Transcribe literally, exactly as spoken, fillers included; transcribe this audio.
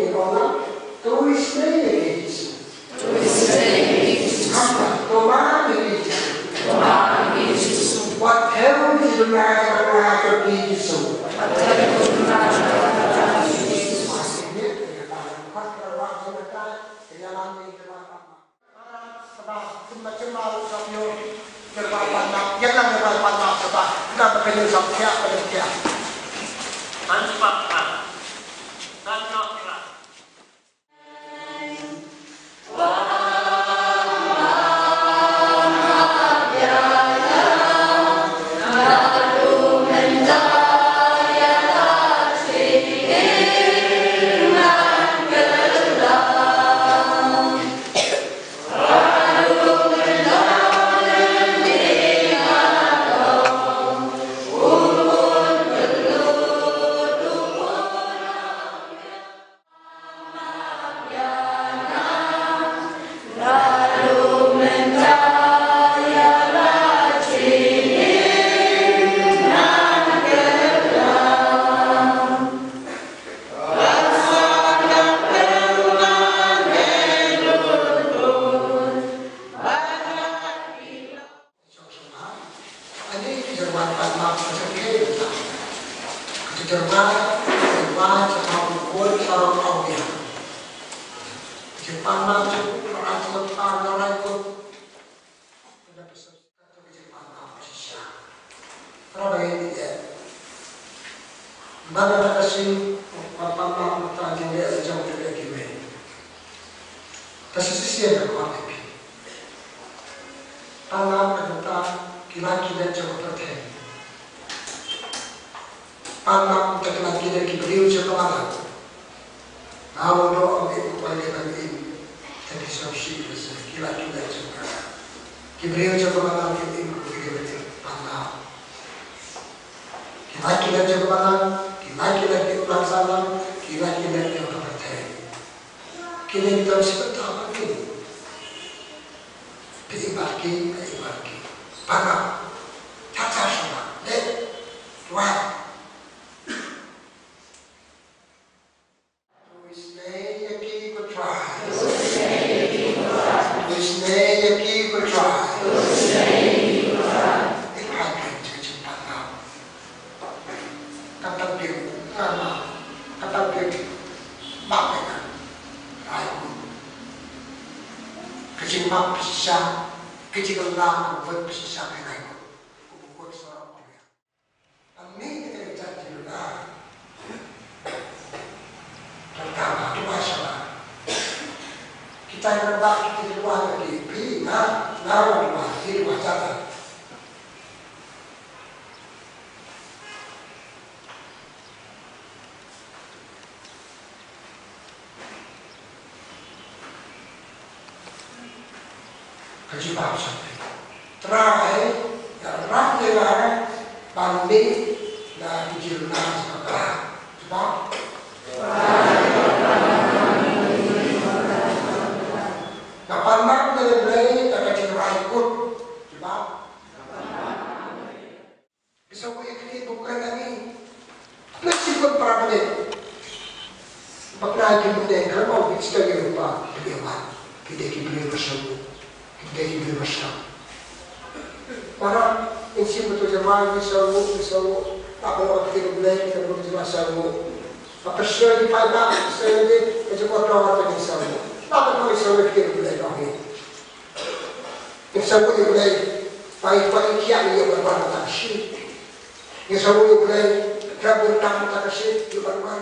ïa ki ong, to isynei ïa ki Jisu. To isynei ïa ki Jisu. Kumne, to man ïa ki Jisu. To man ïa ki Jisu. Wat thew ïa ki jingmut jong ki Jisu. Wat thew ïa ki jingmut jong ki Jisu. Ban da ka shisien, ban pan map na ka jingeh la jong ka jingeh kiwei. Te shisien ka khot ka phi. Pan map na ka bynta ki lait ki lait jong ka pyrthei. Pan map na ka bynta ki lait ki lait ki briew jong ka balang. Nga ong doh ym im ko, ym im. Te phi sngewsih, ki lait ki lait jong ka, ki briew jong ka balang kim im ko, ki briew pan map. Ki lait ki lait jong ka balang, ki lait ki lait jong ka balang, ki lait ki lait jong ka pyrthei. Ki leit tang shi bynta ba ki. Phi Ki, ki, ki. Para. Tata sama. Dek. Dua. Wisnei ya ki ko Trai. Wisnei ya ki ko Trai. Wisnei ya ki ko Trai. Wisnei ya ki ko Trai. Wisnei ya ki ko Trai. Wisnei ya ki ko Trai. Kata phi, kata, kata phi, map ïa nga. Ai ku. Ka jingmap pisa, ka jingkylla, ka bud pisa ka ngai ku. Ku buh sa ïa. Ani ka jingkylla. Kata ka tu masa. Kita kena bak kita keluar lagi. Pi, na, na, na, kita keluar jatuh. Ka jubab shane. Trai, ïarap ïa nga ban mih na ka jingkylla jong ka Balang. Jubab. Nga pan map na lynrei da ka jingrai kut. Jubab. Ngi sngewbha ïa kti buh kren ha ngi. Leit sha ki para bangeit. Ba kren ki bangeit, kren ba ki stad ki rupa, ki dei wan. Ki dei ki briew ba sngewbha. Ki dei ki briew ba sngewbha. Para, in sim betul jemaah, ngi sngewbha, ngi sngewbha. Ba ba kti rupa, ki sngewbha jemaah sngewbha. Ba pyrshah ki paidbah, pyrshah ki, ka jingkot ka war ka ngi sngewbha. Ba ba ngi sngewbha kti rupa, ba ngi. Ngi sngewbha ïa U Blei, ba ïa, ba ïa kiad ïa u ban wan na ka shi. Ngi sngewbha ïa U Blei, hynrei bun tam na ka shi, ïa u ban wan.